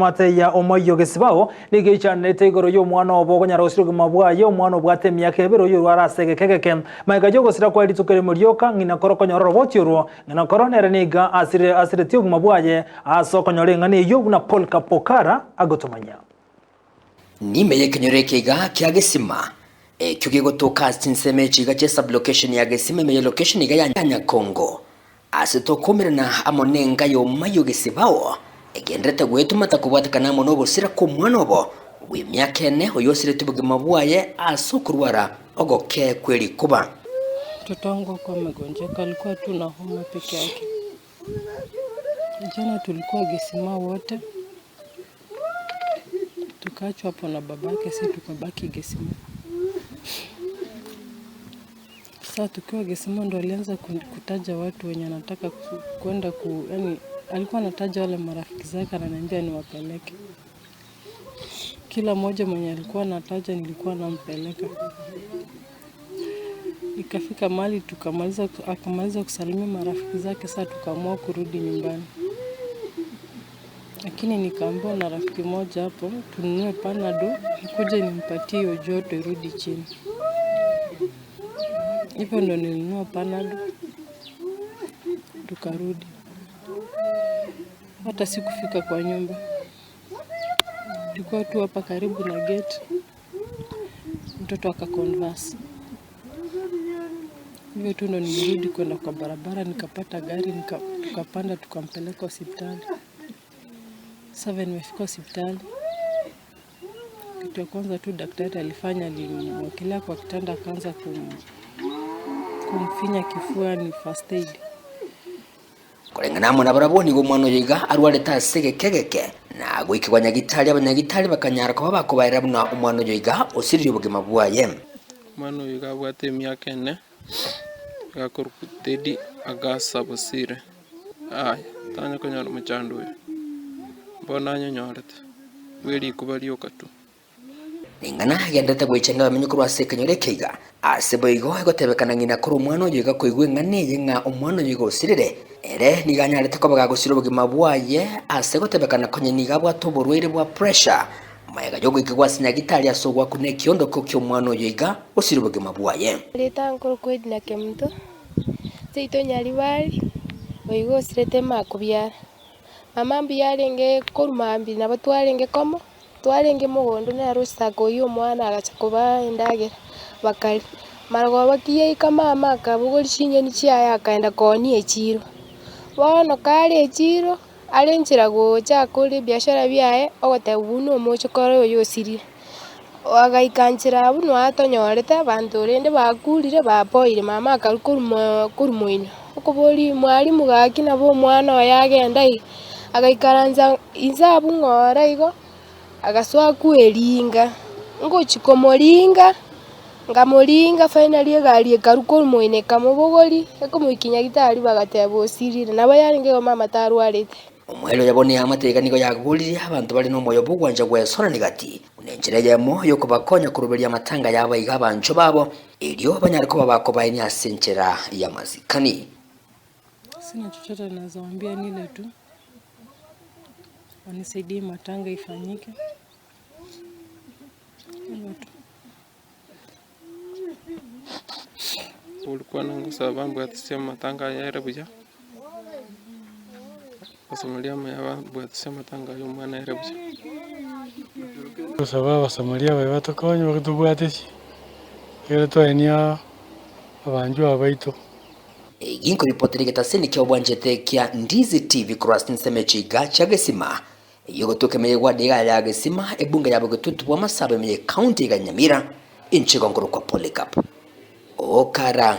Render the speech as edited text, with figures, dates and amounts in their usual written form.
Mate ya omoyio gesibao nigo eichanete igoro y'omwana obo okonyara gosira obogima bwaye, omwana obwate emiaka ebere oyorware ase egeka egeke. Magega y'ogosira kwaye rituko erimo rioka, ng'ina koro okonyora oroboti orwo, ng'ina koro nere nigo asire asiretie obogima bwaye ase okonyora eng'ana eyio buna Polycarp Okara agotomanyia. Nime y'ekenyoro eke iga kia Gesima, ekio gegotoka ase chinsemo echi iga chia sub-location ya Gesima ime ye location iga ya Nyakongo, Ase tokomerana amo nenka y'omoyio gesibao, egenderete gwetoma takobwatekana amo nogosira kw'omwana obo bw'emiaka ene oyosiretie obogima bwaye ase okorwara ogoke kwe rikuba. Mtoto wangu hakuwa amegonjeka, alikuwa tu na homa peke yake. Jana tulikuwa Gesima wote, tukaachwa hapo na babake, si tukabaki Gesima. Sasa tukiwa Gesima ndo alianza kutaja watu wenye anataka kwenda ku, yani alikuwa anataja wale marafiki zake ananiambia niwapeleke. Kila mmoja mwenye alikuwa anataja nilikuwa nampeleka. Ikafika mahali tukamaliza, akamaliza kusalimia marafiki zake, sasa tukaamua kurudi nyumbani. Lakini nikaambiwa na rafiki moja hapo tununue panado nikuje nimpatie hiyo joto irudi chini. Hivyo ndo nilinunua panado tukarudi. Hata sikufika kwa nyumba, tulikuwa tu hapa karibu na gate, mtoto akaconverse. Hivyo tu ndo nilirudi kwenda kwa barabara, nikapata gari nika, tukapanda tukampeleka hospitali. Sasa nimefika hospitali, kitu ya kwanza tu daktari alifanya, alimwekelea kwa kitanda akaanza kum, kumfinya kifua, ni first aid. Koreng'ana amo nabarabwo nigo omwana oyo iga arwarete ase egeka egeke, na goikigwa nyagitari, abanyagitari bakanyara koba bakobaerera buna omwana oyo iga osiririe obogima bwaye. Omwana oyo iga abwate emiaka ene, iga akorokwa Teddy Agasa Bosire. Aye, tanya konyora omochando oyo, bono anyonyorete, bwe rikuba rioka tu. Ning'ana agenderete goichania abamenyi korwa ase ekenyoro eke iga. Ase boigo egotebekana ng'ina korwa omwana oyo iga koigwa eng'ana eye ng'a omwana oyo iga osirire, ere nigo anyarete koba gagosira obogima bwaye ase gotebekana konye nigo abwate oborwaire bwa pressure magega y'ogoikigwa ase nyagitari ase ogwakuna ekiondoko ki'omwana oyo iga osire obogima bwaye. Erieta nkorokwa Edna Kemunto, seito Nyaribari, oiga osirete makobiara. Mama mbuya arenge korwa mambia nabo twarenge komo. Twarenge mogondo nere osaka oyio omwana agacha kobaa endagera, bakaria. Marogoba kiyaika mama akabogoria chinyeni chiaye akaenda koonia echiro. Bono kare echiro, are nchera gocha akore ebiashara biaye, ogoteba buna omochokoro oye osirire. Agaika nchera abwo noe atonyorete abanto rende bakurire baboire mama akarwa korwa moo korwa moino. Okoboria mwalimu gaki nabo omwana oye agenda iga, agaikaransa inse abwo ng'ora igo, agasoa kweringa, ngochia komoringa, nkamoringa finally egari ekarwa korwa moino ekamobogoria, ekomoikia nyagetari bagateba osirire, nabo yarenge igo mama tarwarete. Omoerio oye bono eamate iga nigo yagoririe abanto bare nomoyo bw'ogwancha gwesorani gati, buna enchera eyemo y'okobakonya koroberia amatanga yabo aiga abanchwa babo, erio banyare koba bakobaenia ase enchera y'amasikani. Sina chochote naeza waambia ni ile tu wanisaidie matanga ifanyike hivyo tu. Orikwana ngosaba mbwatisia amatanga aya ere buya, Abasamaria amaya bambwatisia amatanga aya omwana ere buya. Gosaba abasamaria abaye batokonye bagotobwatesie, ekero twaenia abanchwa aba baito. Egi nkoripotera egetaseni kia obwanchete kia Ndizi TV korwa ase chinsemo echi iga chia Gesima, Eyio gotoka ime y'egwada iga ya Gesima, ebunge ya Bogetutu bw'Amasabo ime ye county iga ya Nyamira, inche igo nkorokwa Polycarp Okara.